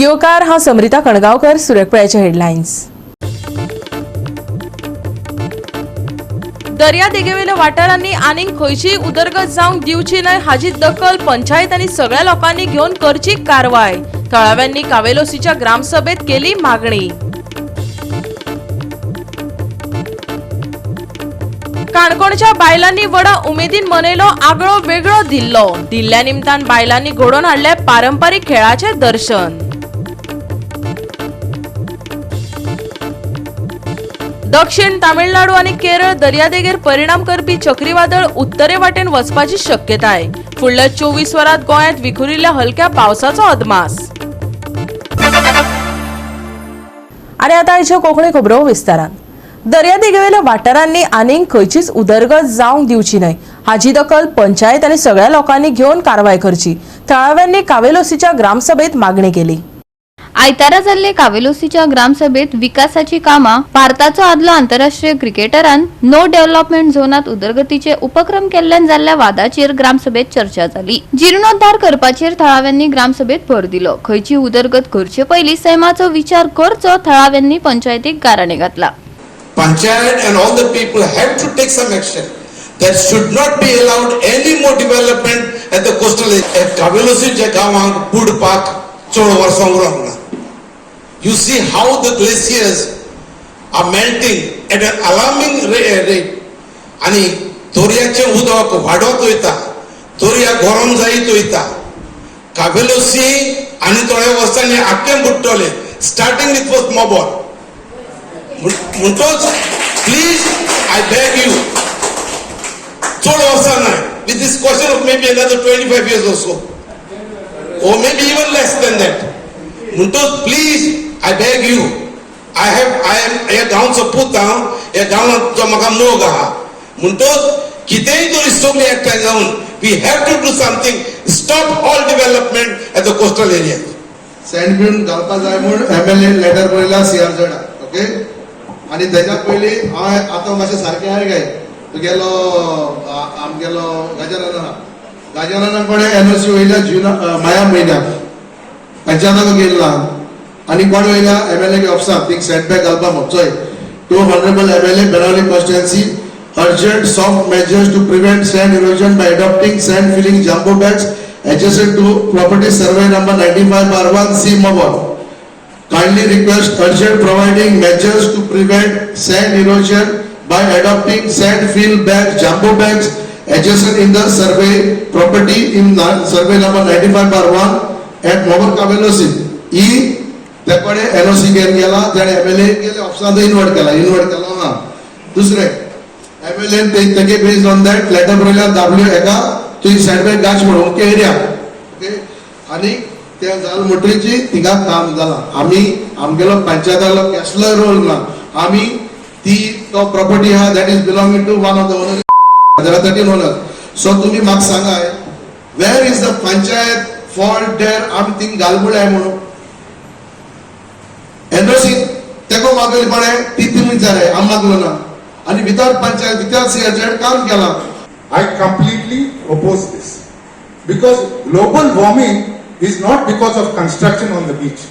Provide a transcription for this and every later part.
येवकार. हांव समरिता कणगांवकर. सुरकपळ्याचे हेडलायन्स. दर्यादेगेवेल्या वाठारांनी आनीक खंयचीय उदरगत जावंक दिवची न्हय हाची दखल पंचायत आनी सगळ्या लोकांनी घेवन करची कारवाय. थळाव्यांनी कावेलोसीच्या ग्रामसभेत केली मागणी. काणकोणच्या बायलांनी व्हडा उमेदीन मनयलो आगळो वेगळो दिल्लो. दिल्ल्या निमतान बायलांनी घडोवन हाडले पारंपारीक खेळाचे दर्शन. दक्षिण तामिळनाडू आनी केरळ दर्यादेगेर परिणाम करपी चक्रीवादळ उत्तरे वाटेन वचपाची शक्यताय. फुडल्या 24 वरांत गोंयांत विखुरिल्ल्या हलक्या पावसाचो अदमास. आनी आतां आयच्यो कोंकणी खबरो विस्तारान. दर्यादेगेवेल्या वाठारांनी आनीक खंयचीच उदरगत जावंक दिवची न्हय हाची दखल पंचायत आनी सगळ्या लोकांनी घेवन कारवाय करची. थळाव्यांनी कावेलोसीच्या ग्रामसभेत मागणी केली. आयतारा जाल्ले कावेलोसीच्या ग्रामसभेत विकासाची कामां, भारताचो आदलो आंतरराष्ट्रीय क्रिकेटरान नो डेव्हलपमेंट झोनात उदरगतीचे उपक्रम केल्ल्यान जाल्ल्या वादाचेर ग्रामसभेत चर्चा जाली. जिर्णोद्धार करपाचेर थळाव्यांनी ग्रामसभेत भर दिलो. खंयची उदरगत करचे पयलीं सैमाचो विचार करचो, थळाव्यांनी पंचायतीक गाराणें घातला. Panchayat and all the people have to take some action. There should not be allowed any more development at the coastal area. कावेलोसीच्या गांवांक बुडपाक चड वर्सां उरोंक ना. You see how the glaciers are melting at an alarming rate. आनी दर्याचें उदक वाडत वयता, दर्या गरम जायत वयता. कावेलोसी आनी थोड्या वर्सांनी आख्खें बुडटलें, स्टार्टींग विथ फर्स्ट मोबोर. म्हणटोच प्लीज, I beg you, चड वर्सां न्हय, with this question of maybe another 25 years or so, or maybe even less than that. म्हणटोच please, I beg you, I have I am ह्या गांवचो पूत हांव. ह्या गांवांचो म्हाका मोग आहा. म्हणटोच कितेंय तरी सगळें एकठांय जावन we have to do something, stop all development at the coastal area. Send बिन घालपा जाय म्हूण एमएलए लेटर बरयला सीआरझेडाक, ओके. आनी तेच्या पयलीं हांवें आतां मातशें सारकें हांवें काय तुगेलो आमगेलो गजानना, गजानना कडेन एनओसी वयल्या जुना माया म्हयन्याक पंचायताक गेल्ला. आनी कोण वयल्या? एमएलए ऑफिसाक थिंग सँड बॅग घालपा म्हूण. चोय, to Honourable MLA, Benaulim constituency, urgent soft measures to prevent sand erosion by adopting sand filling jumbo bags adjacent to property survey number 95/1 C, Mobor. Kindly request urgent providing measures to prevent sand erosion by adopting sand fill bags, jumbo bags adjacent in the survey property in survey number 95/1 at Mobor, Cavelossim. E तेकडे NOC घेवन गेला. तेणे MLA गेले ऑफिसांत invert केला, invert केलो ना. दुसरें, एमएलए तेगे बेस्ड ऑन that letter बरयल्या दाबल्यू एका तुवें सँडबॅग घाल म्हणून ओके एरिया, ओके. आनी ते जालें म्हणटरीची थिंगा काम जालां. आमी आमगेलो पंचायतालो कसलोय रोल ना. आमी ती तो प्रॉपर्टी आहा, that is belonging to one of the owner. There are 13 owner. So तुमी म्हाका सांगाय, where is the panchayat fault there? आमी थिंग घाल म्हळ्यार म्हणून एनओसी तेको मागयली कोणें ती तुमी विचाराय, आमी मागलो ना. आनी विदाउट पंचायत, विदाउट सीआरझेड काम केलां. I completely oppose this because global warming is not because of construction on the beach.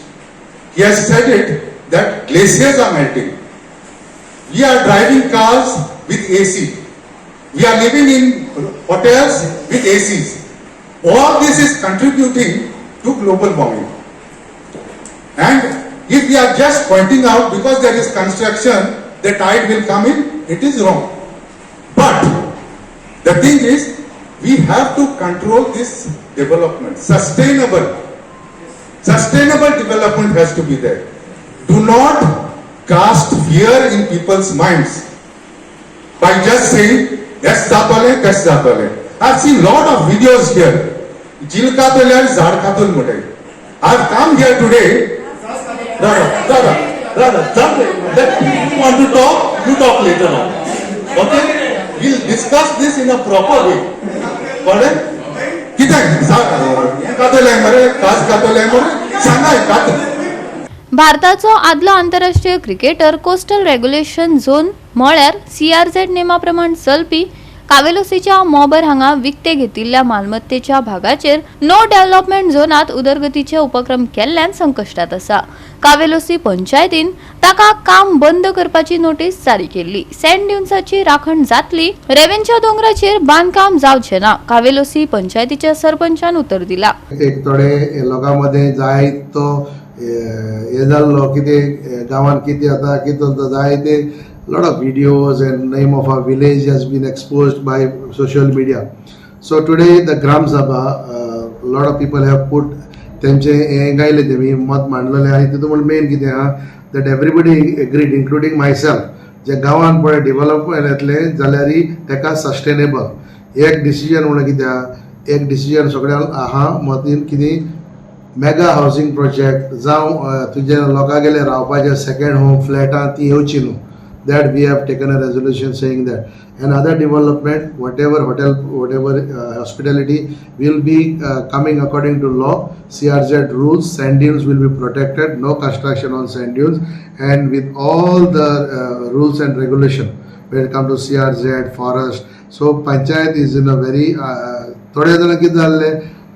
He has said it that glaciers are melting. We are driving cars with AC. We are living in hotels with ACs. All this is contributing to global warming. And if we are just pointing out because there is construction, the tide will come in, it is wrong. But the thing is, we have to control this development. Sustainable development has to be there. Do not cast fear in people's minds by just saying, "Yes, जातोलें, तेच जातोलें." I've seen lot of videos here. जिल खातोले आनी झाड खातोले म्हणटाय. I've come here today. Rara, Rara, Rara, let you want to talk, you talk later on. Okay? We'll discuss this in a proper way. कळ्ळें कित्याक हें खातोले मरे, कास खातोले मरे, सांगाय खात. भारताचो आदलो आंतरराष्ट्रीय क्रिकेटर कोस्टल रेग्युलेशन झोन म्हळ्यार सीआरझेड नेमा प्रमाण चलपी कावेलोसीच्या मोबर हांगा विकते घेतिल्ल्या मालमत्तेच्या भागाचेर नो डेव्हलपमेंट झोनात उदरगतीचे उपक्रम केल्ल्यान संकश्टात आसा. कावेलोसी पंचायतीन ताका काम बंद करपाची नोटीस जारी केल्ली. सँड ड्युन्साची राखण जातली, रेवेंच्या दोंगराचेर बांदकाम जावचें ना, कावेलोसी पंचायतीच्या सरपंचान उतर दिला. एक थोडे लोकां मदें जाय तो हे जाल्लो कितें गांवांत कितें जाता कितें चलता जाय ते lot of videos and name of a village has been exposed by social media. So today the Gram Sabha, lot of people have put तेंचे हें गायलें, तेमी मत मांडलेलें आनी तितून म्हण मेन कितें आहा that everybody agreed, including myself, जे गांवांत पळय डेव्हलपमेंट येतलें जाल्यार तेका सस्टेनेबल एक डिसिजन म्हणून कितें आहा, एक डिसिजन सगळ्यांक आहा मतीन कितें मेगा हावसिंग प्रोजेक्ट जावं तुजे लोकांगेले रावपाचे सेकंड होम फ्लॅटां ती येवची न्हू. That we have taken a resolution saying that. And other development, whatever hotel, whatever hospitality will be coming according to law, CRZ rules. Sand dunes will be protected, no construction on sand dunes, and with all the rules and regulation when it comes to CRZ, forest. So panchayat is in a very थोडे जाणां कितें जाल्लें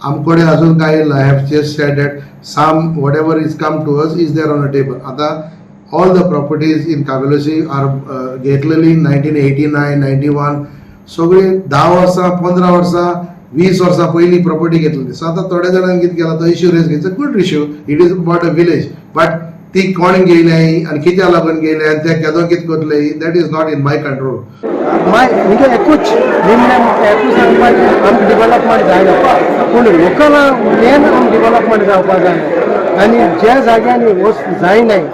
आमकडे अजून कांय I have just said that some whatever is come to us is there on a table. आतां all the properties in Cavelossim are घेतलेली 1989, 91, सगळी 10 वर्सां, 15 वर्सां, 20 वर्सां पयलीं प्रॉपर्टी घेतलेली. सो आतां थोड्या जाणांनी कितें केलां, तो issue raise it's a good issue, it is about a village, but ती कोण घेयले आनी कित्याक लागून घेयले आनी ते केदो कितें करतले, that is not in my control. माय म्हणजे एकूच निमणें एकूच सांगपाक, आमकां डेव्हलपमेंट जायना, पूण लोकल मेन आमकां डेव्हलपमेंट जावपाक जाय आनी ज्या जाग्यांनी वच जायनाय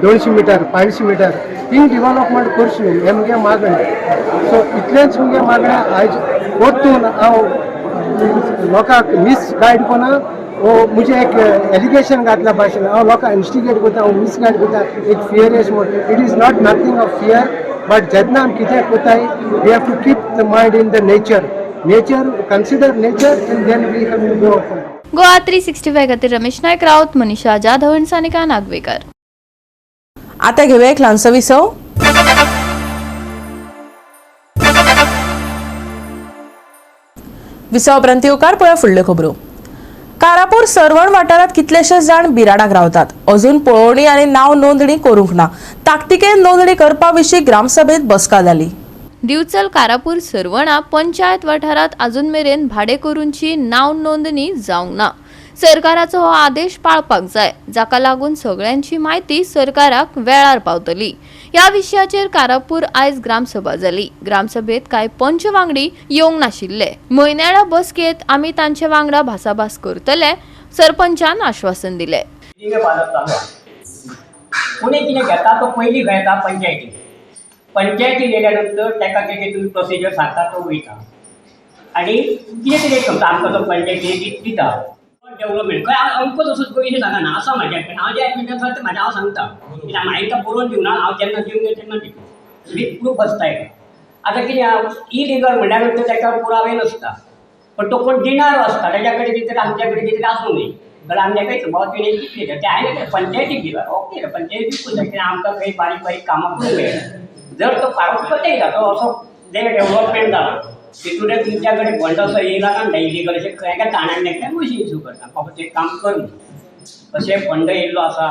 200 मिटर, 500 मिटर ती डेव्हलपमेंट करची न्हू हें मुगे मागणें. सो इतलेंच मुगे मागणें. आयज परतून हांव लोकांक मिसगायड कोना ओ मुझे एक एलिगेशन घातल्या भाशेन हांव लोकांक इन्स्टिगेट करता, हांव मिसगायड करता, एक फियरेस म्हूण. It is not nothing of fear, but जेन्ना आमी कितें करताय, we have to keep the mind in the nature, nature, consider nature, and then we have to go. Goa 365 खातीर रमेश नायक राऊत, मनीषा जाधव आणि सानिका नागवेकर. आता घेऊया एक ल्हानसो विसव. विसवा उपरांत येवकार. पळया फुडल्यो खबरो. कारापूर सर्वण वाठारांत कितलेशे जाण बिराडाक रावतात. अजून पळोवणी आनी नांव नोंदणी करूंक ना. ताकतिकेन नोंदणी करपा विशीं ग्रामसभेत बसका जाली. दिवचल कारापूर सर्वणा पंचायत वाठारात अजून मेरेन भाडेकरूंची नांव नोंदणी जावंक ना. सरकाराचो हो आदेश पाळपाक जाय, जाका लागून सगळ्यांची म्हायती सरकाराक वेळार पावतली. ह्या विशयाचेर कारापूर आयज ग्रामसभा जाली. ग्रामसभेत कांय पंच वांगडी येवंक नाशिल्ले. म्हयन्याळ्या बसकेत आमी तांचे वांगडा भासाभास करतले, सरपंचान आश्वासन दिले. मिटिंगे बांदप चालू आहा. कोणी कितें घेता तो पयलीं खंय येता? पंचायती. पंचायती गेल्या नंतर ताका कितें तुमी प्रोसिजर सांगता तो वयता आनी कितें तरी एक समजा आमकां तो पंचायती दिता डेव्हलपमेंट खंय अमकोच असो पयलीं सांगना. आसा म्हाज्या कडेन, हांव जें ऐकलें तें म्हाजें हांव सांगता. कित्याक हांवें तांकां बरोवन दिवना, हांव जेन्ना दिवंक तेन्ना दिता वीथ प्रूफ आसता एक. आतां कितें आहा, इलिगल म्हणल्यार नंतर ताका पुरावे नासता, पण तो कोण दिणारो आसता, ताज्या कडेन कितें तरी, आमच्या कडेन कितें तरी आसूं न्ही जाल्यार आमी ताका बाबा तुवें कितले ते हांवें पंचायतीक दिला, ओके, पंचायतीक कित्याक आमकां खंय बारीक बारीक कामां करूंक मेळटा. जर तो फारोच पटयता तो असो जे डेव्हलपमेंट जाला तितून तुमच्या कडेन फंड असो येयला काय इलिगल अशें खंय काय ताणान तांकां मशीन इशू करता, बाबा तें काम कर म्हणून अशें फंड येयल्लो आसा.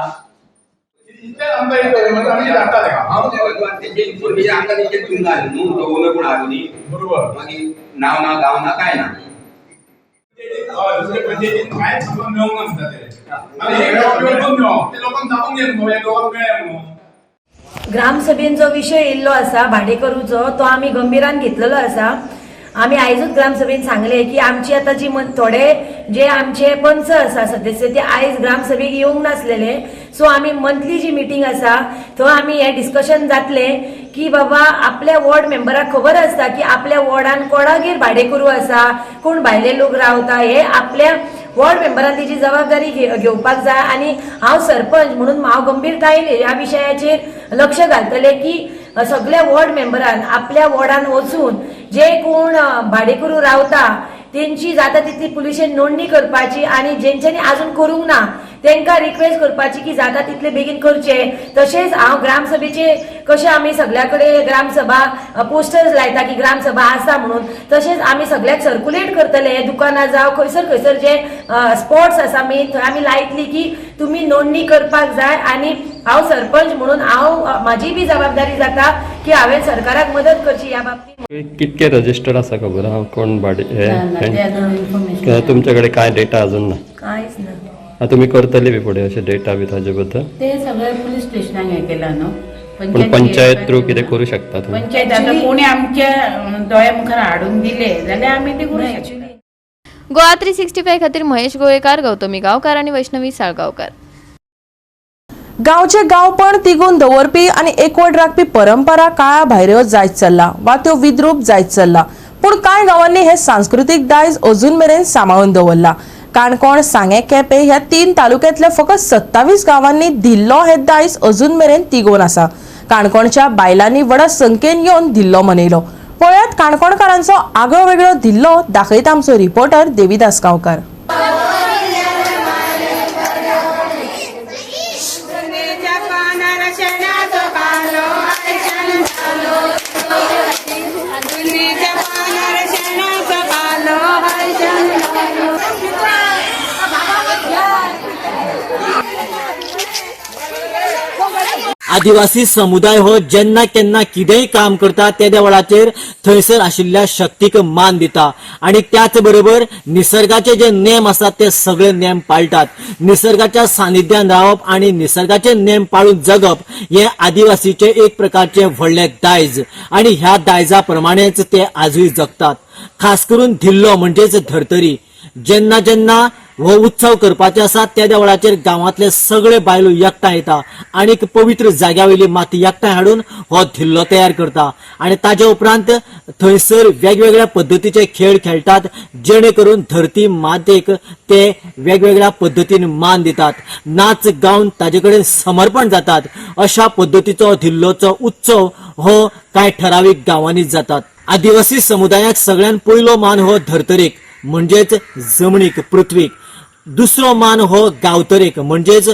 इन्फॉर्मेशन आमकां तेंचे दिवंक ना न्हू, तो ओनर कोण आहा न्ही. बरोबर. मागीर नांव ना, गांव ना, काय ना. हय, दुसरे पंचायतीन कांयच आमकां मेळोंक ना म्हणटा ते. आनी हे डॉक्युमेंट कोण मेळोंक ते लोकांक दाखोवंक जाय न्हू, हे लोकांक मेळ्ळें म्हणून. ग्रामसभेन जो विशय येयल्लो आसा भाडेकरूचो, तो आमी गंभीरान घेतलेलो आसा. आमी आयजूच ग्रामसभेन सांगले की आमची आतां जी थोडे जे आमचे पंच आसा सदस्य, ते आयज ग्रामसभेक येवंक नासलेले. सो आमी मंथली जी मिटींग आसा थंय आमी हे डिस्कशन जातले की बाबा आपल्या वॉर्ड मेंबराक खबर आसता की आपल्या वॉर्डान कोणागेर भाडेकरू आसा, कोण भायले लोक रावता, हे आपल्या वॉर्ड मेंबरान तेजी जबाबदारी घेवपाक जाय. आनी हांव सरपंच म्हणून हांव गंभीरतायेन ह्या विशयाचेर लक्ष घालतले की सगळ्या वॉर्ड मेंबरान आपल्या वॉर्डान वचून जे कोण भाडेकरू रावता तेंची जाता तितली पुलिशेन नोंदणी करपाची आनी जेंच्यांनी अजून करूंक ना. तांकां रिक्वेस्ट करपाची की जाता तितले बेगीन करचे. तशेंच हांव ग्रामसभेचे कशें आमी सगळ्या कडेन ग्रामसभा पोस्टर्स लायता की ग्रामसभा आसा म्हणून, तशेंच आमी सगळ्याक सर्कुलेट करतले. दुकानां जावं खंयसर खंयसर जे स्पॉट्स आसा मेन थंय आमी लायतली की तुमी नोंदणी करपाक जाय. आनी हांव सरपंच म्हणून हांव म्हाजी बी जबाबदारी जाता की हांवें सरकाराक मदत करची ह्या बाबतीत. कितके रजिस्टर्ड आसा खबर आहा कोण भाडे हे तुमचे कडेन कांय डेटा अजून ना? कांयच ना. आतां तुमी करतले बी फुडें अशें डेटा बी ताजे बद्दल? ते सगळे पुलीस स्टेशनाक हे केला न्हू. पूण पंचायत थ्रू कितें करूं शकता तुमी? पंचायत आतां कोणी आमच्या दोळ्या मुखार हाडून दिले जाल्यार आमी ते करूं शकता. गोवा 365 खातीर महेश गोवेकार, गौतमी गांवकार आनी वैष्णवी साळगांवकार. गांवचे गांवपण तिगून दवरपी आनी एकवट राखपी परंपरा काळा भायऱ्यो जायत चल्ला वा त्यो विद्रूप जायत चल्ला, पूण कांय गांवांनी हे सांस्कृतीक दायज अजून मेरेन सांबाळून दवरला. काणकोण, सांगें, केपें ह्या 3 तालुक्यांतल्या फकत 27 गांवांनी धिल्लो हे दायज अजून मेरेन तिगोवन आसा. काणकोणच्या बायलांनी व्हडा संख्येन येवन धिल्लो मनयलो. पळयात काणकोणकारांचो आगळो वेगळो धिल्लो, दाखयता आमचो रिपोर्टर देवीदास गांवकार. आदिवासी समुदाय हो जेन्ना केन्ना कितेंय काम करता तेद्या वेळाचेर थंयसर आशिल्ल्या शक्तीक मान दिता आनी त्याच बरोबर निसर्गाचे जे नेम आसात ते सगळे नेम पाळटात. निसर्गाच्या सानिध्यान रावप आनी निसर्गाचे नेम पाळून जगप हे आदिवासीचे एक प्रकारचे व्हडले दायज आनी ह्या दायजा प्रमाणेच ते आजूय जगतात. खास करून धिल्लो म्हणजेच धर्तरी जेन्ना जेन्ना हो उत्सव करपाचे आसा त्या वेळाचेर गांवांतले सगळे बायलो एकठांय येता आनी पवित्र जाग्या वयली माती एकठांय हाडून हो धिल्लो तयार करता आनी ताजे उपरांत थंयसर वेगवेगळ्या पद्दतीचे खेळ खेळटात जेणे करून धरती मातेक ते वेगवेगळ्या पद्दतीन मान दितात, नाच गावन ताजे कडेन समर्पण जातात. अशा पद्दतीचो धिल्लोचो उत्सव हो कांय ठरावीक गांवांनी जातात. आदिवासी समुदायाक सगळ्यान पयलो मान हो धर्तरेक म्हणजेच जमनीक, पृथ्वीक. दुसरो मान हो गांवतरेक म्हणजेच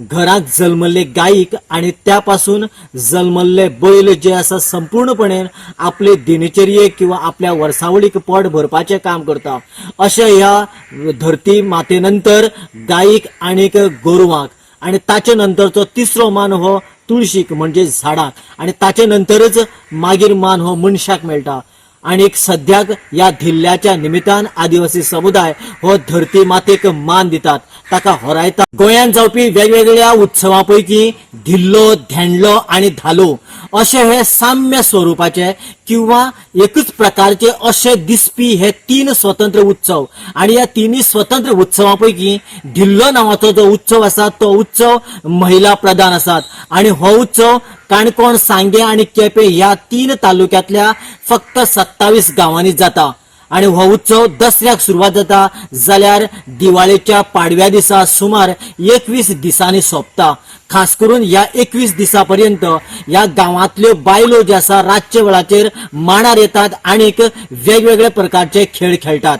घरांत जल्मल्ले गायीक आनी त्या पासून जल्मल्ले बैल जे आसा संपूर्णपणे आपले दिनचर्येक किंवा आपल्या वर्सावळीक पोट भरपाचें काम करता. अशें ह्या धरती माते नंतर गायीक आनीक गोरवांक आनी ताचे नंतरचो तिसरो मान हो तुळशीक म्हणजे झाडाक आनी ताचे नंतरच मागीर मान हो मनशाक मेळटा. आनी सद्याक ह्या धिल्ल्याच्या निमित्तान आदिवासी समुदाय हो धरती मातेक मान दितात, ताका होरायतात. गोंयांत जावपी वेगवेगळ्या उत्सवां पैकी धिल्लो, धेंडलो आनी धालो अशे हे साम्य स्वरुपाचे किंवा एकूच प्रकारचे अशे दिसपी हे 3 स्वतंत्र उत्सव आनी ह्या तिनूय स्वतंत्र उत्सवां पैकी धिल्लो नांवाचो जो उत्सव आसा तो उत्सव महिला प्रधान आसात आनी हो उत्सव काणकोण, सांगें आनी केपें ह्या 3 तालुक्यांतल्या फक्त 27 गांवांनी जाता आनी हो उत्सव दसऱ्याक सुरवात जाता जाल्यार दिवाळेच्या पाडव्या दिसा सुमार 21 दिसांनी सोंपता. खास करून ह्या 21 दिसा पर्यंत ह्या गांवांतल्यो बायलो ज्यो आसा रातच्या वेळाचेर मांडार येतात आनीक वेगवेगळे प्रकारचे खेळ खेळटात.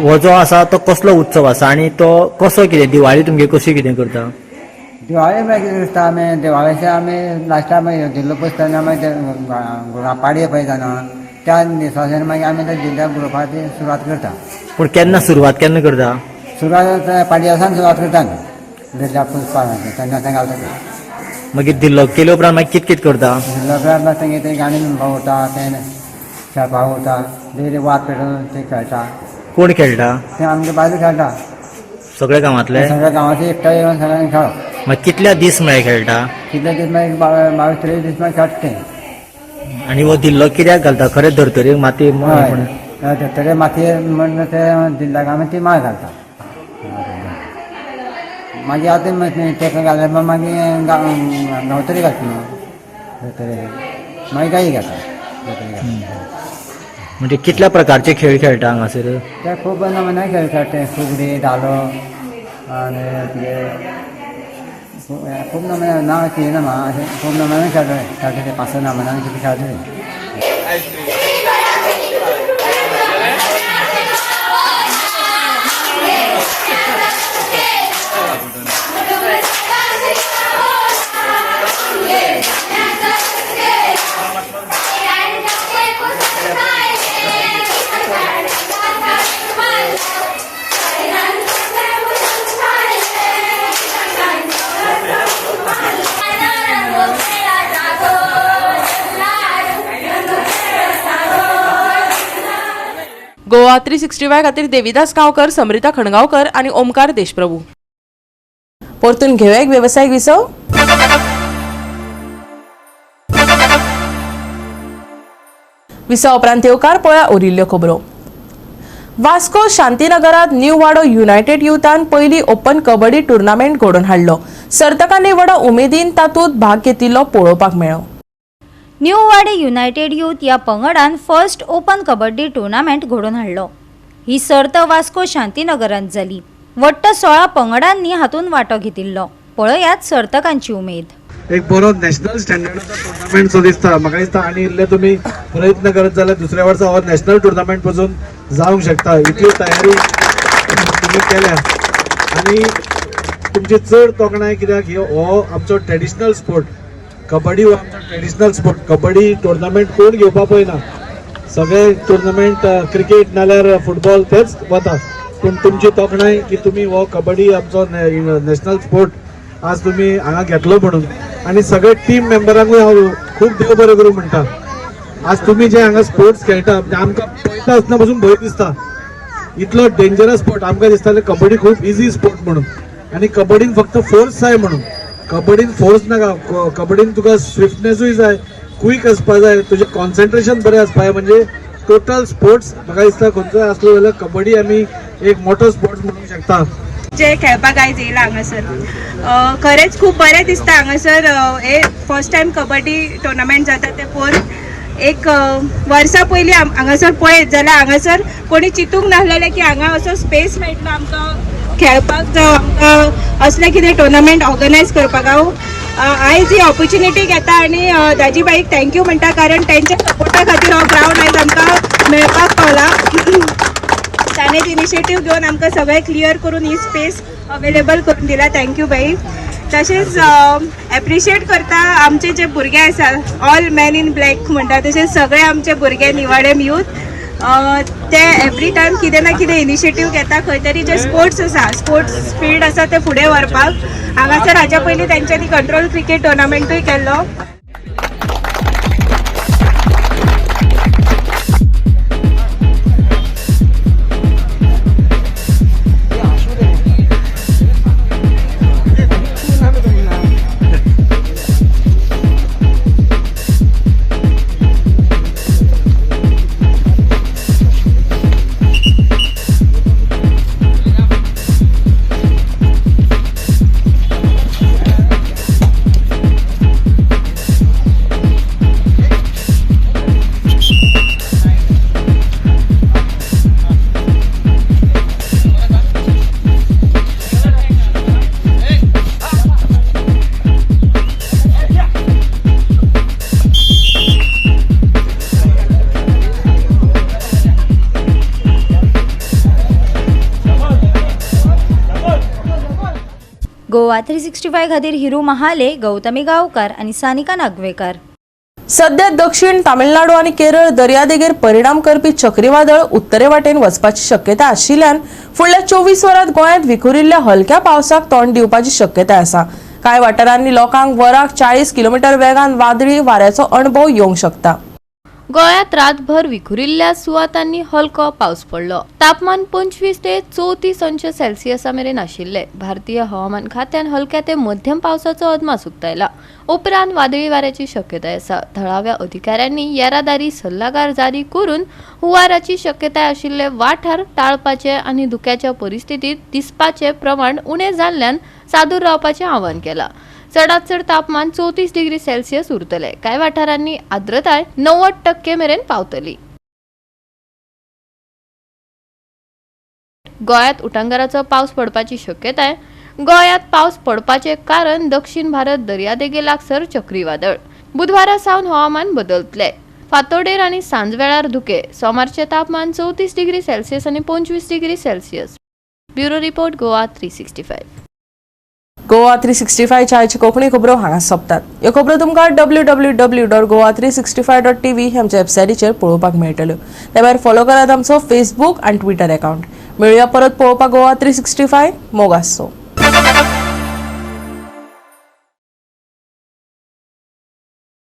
हो जो आसा तो कसलो उत्सव आसा आनी तो कसो कितें दिवाळी तुमगे कशी कितें करता? दिवाळी म्हळ्यार कितें आसता, आमी दिवाळेचे आमी लास्टा मागीर धिल्लो पुजतना मागीर पाडये पळय जाणा त्या दिसाच्यान मागीर आमी त्या धिल्ल्या ग्रुपाची सुरवात करता. पूण केन्ना सुरवात केन्ना करता? सुरवात पाडये सावन सुरवात करता आमी धिल्ल्या पुजपाक तेन्ना तें घालता. मागीर धिल्लो केले उपरांत मागीर कित कित करता? धिल्लो उपरांत मागीर तेंगे तें गाणी म्हणपाक उरता, तें खेळपाक उरता, तें वात पेटोवन तें खेळटा. कोण खेळटा? ते आमगे बायलो खेळटा. सगळ्या गांवांतले? सगळ्या गांवाचे एकठांय येवन सगळ्यांनी खेळप. मागीर कितल्या दीस म्हळ्यार खेळटा? कितले दीस मागीर 22 23 दीस मागीर खेळटा ते. आनी हो दिल्लो कित्याक घालता? खरें धर्तरेक माती हय, धर्तरे मातयेर म्हण ते दिल्ल्याक आमी ती माळ घालता. मागीर आतां तेका घाल्यार मागीर गांवतरी घालता न्हू धर्तरे, मागीर गाई घालता धर्तरे घालता. म्हणजे कितल्या प्रकारचे खेळ खेळटा हांगासर? ते खूब नमुने खेळ खेळटा, फुगडी, धालो आनी तुगे खूब नमुने, नांव ना म्हाका अशें खूब नमुने खेळटा खेळटा ते, 5-6 नमुन्यान कितें खेळटा ते. गोवा 365 खातीर देविदास गांवकर, समरिता खणगांवकर आनी ओमकार देशप्रभू. परतून घेवया एक वेवसायीक विसव. विसवा उपरांत येवकार पळया उरिल्ल्यो खबरो. वास्को शांतीनगरात न्यू वाडो युनायटेड युथान पयली ओपन कबड्डी टुर्नामेंट घडोवन हाडलो. सर्तकांनी व्हडा उमेदीन तातूंत भाग घेतिल्लो पळोवपाक मेळ्ळो. न्यू वाडे युनायटेड यूथ ह्या पंगडान फर्स्ट ओपन कबड्डी टुर्नामेंट घडोवन हाडलो. ही सर्त वास्को शांतीनगरांत जाली. वट्ट 16 पंगडांनी हातूंत वांटो घेतिल्लो. पळयात सर्तकांची उमेद. एक बरो नॅशनल स्टँडर्डाचो टुर्नामेंट सो दिसता म्हाका. दिसता आनी इल्ले तुमी प्रयत्न करत जाल्यार दुसऱ्या वर्सा हो नॅशनल टुर्नामेंट पसून जावंक शकता, इतली तयारी तुमी केल्या. आनी तुमची चड तोखणाय, कित्याक हो आमचो ट्रेडिशनल स्पोर्ट कबड्डी. हो आमचो ट्रेडिशनल स्पोर्ट कबड्डी. टुर्नामेंट कोण घेवपा पळयना, सगळे टुर्नामेंट क्रिकेट नाल्यार फुटबॉल तेच वता. पूण तुमची तोखणाय की तुमी हो कबड्डी आमचो नॅशनल स्पोर्ट आज तुमी हांगा घेतलो म्हणून. आनी सगळे टीम मेंबरांकूय हांव खूब देव बरें करूं म्हणटा. आज तुमी जे हांगा स्पोर्ट्स खेळटा, म्हणजे आमकां पळयता आसतना पसून भंय दिसता, इतलो डेंजरस स्पोर्ट. आमकां दिसतालें कबड्डी खूब इजी स्पोर्ट म्हणून आनी कबड्डीन फक्त फोर्स जाय म्हणून. कबड्डीन फोर्स नाका, कबड्डीन तुका स्विफ्टनेसूय जाय, क्वीक आसपा जाय, तुजें कॉन्सन्ट्रेशन बरें आसपा जाय. म्हणजे टोटल स्पोर्ट्स म्हाका दिसता खंयचोय आसलो जाल्यार कबड्डी आमी एक मोठो स्पोर्ट्स म्हणूंक शकता. जे खेळपाक आयज येयला हांगासर, खरेंच खूब बरें दिसता. हांगासर हे फर्स्ट टायम कबड्डी टुर्नामेंट जाता ते पळोवन, एक वर्सा पयलीं हांगासर पळयत जाल्यार हांगासर कोणी चिंतूंक नासलेलें की हांगा असो स्पेस मेळटलो आमकां खेळपाक, जावं आमकां असलें कितें टुर्नामेंट ऑर्गनायज करपाक. हांव आयज ही ऑपॉर्च्युनिटी घेता आनी दाजीबाईक thank you म्हणटा, कारण तेंच्या सपोर्टा खातीर हो ग्रावंड आयज आमकां मेळपाक पावला. ताणें इनिशिएटीव घेवन आमकां सगळें क्लियर करून ही स्पेस अवेलेबल करून दिला. Thank you बाई. तशेंच एप्रिशिएट करता आमचे जे भुरगे आसा, ऑल मॅन इन ब्लॅक म्हणटा तशें सगळे आमचे भुरगे निवाडेम यूथ, ते एवरी टायम कितें ना कितें इनिशिएटीव घेता खंय तरी जे स्पोर्ट्स आसा, स्पोर्ट्स फिल्ड आसा ते फुडें व्हरपाक. हांगासर हाच्या पयलीं तेंच्यांनी कंट्रोल क्रिकेट टुर्नामेंटूय केल्लो. गोवा 365 खातीर हिरू महाले, गौतमी गांवकार आनी सानिका नागवेकार. सध्या दक्षिण तामिळनाडू आनी केरळ दर्यादेगेर परिणाम करपी चक्रीवादळ उत्तरे वाटेन वचपाची शक्यता आशिल्ल्यान फुडल्या 24 वरांत गोंयांत विखुरिल्ल्या हलक्या पावसाक तोंड दिवपाची शक्यता आसा. कांय वाठारांनी लोकांक वराक 40 किलोमिटर वेगान वादळी वाऱ्याचो अणभव येवंक शकता. गोंयांत रातभर विखुरिल्ल्या सुवातांनी हलको पावस पडलो. तापमान 25 ते 34 अंश सेल्सियसा मेरेन आशिल्ले. भारतीय हवामान खात्यान हलक्या ते मध्यम पावसाचो अदमास उक्तायला. उपरांत वादळी वाऱ्याची शक्यताय आसा. थळाव्या अधिकाऱ्यांनी येरादारी सल्लागार जारी करून हुंवाराची शक्यताय आशिल्ले वाठार टाळपाचे आनी धुक्याच्या परिस्थितीत दिसपाचे प्रमाण उणें जाल्ल्यान सादूर रावपाचें आवाहन केलां. चडात चड तापमान 34 डिग्री सेल्सियस उरतले. कांय वाठारांनी आर्द्रताय 90% मेरेन पावतली. गोंयांत उटंगाराचो पावस पडपाची शक्यताय. गोंयांत पावस पडपाचें कारण दक्षिण भारत दर्यादेगे लागसर चक्रीवादळ. बुधवारा सावन हवामान बदलतले. फांतोडेर आनी सांजवेळार धुके. सोमारचें तापमान 34 डिग्री सेल्सियस आनी 25 degree Celsius. Bureau report, Goa 365. Goa 365च्या आयची कोंकणी खबरो हांगा सोंपतात. ह्यो खबरो तुमकां www.goa365.tv ह्या आमच्या वेबसायटीचेर पळोवपाक मेळटल्यो. त्या भायर फॉलो करात आमचो फेसबूक आनी ट्विटर अकाउंट. मेळुया परत पळोवपाक गोवा 365. मोग आसचो.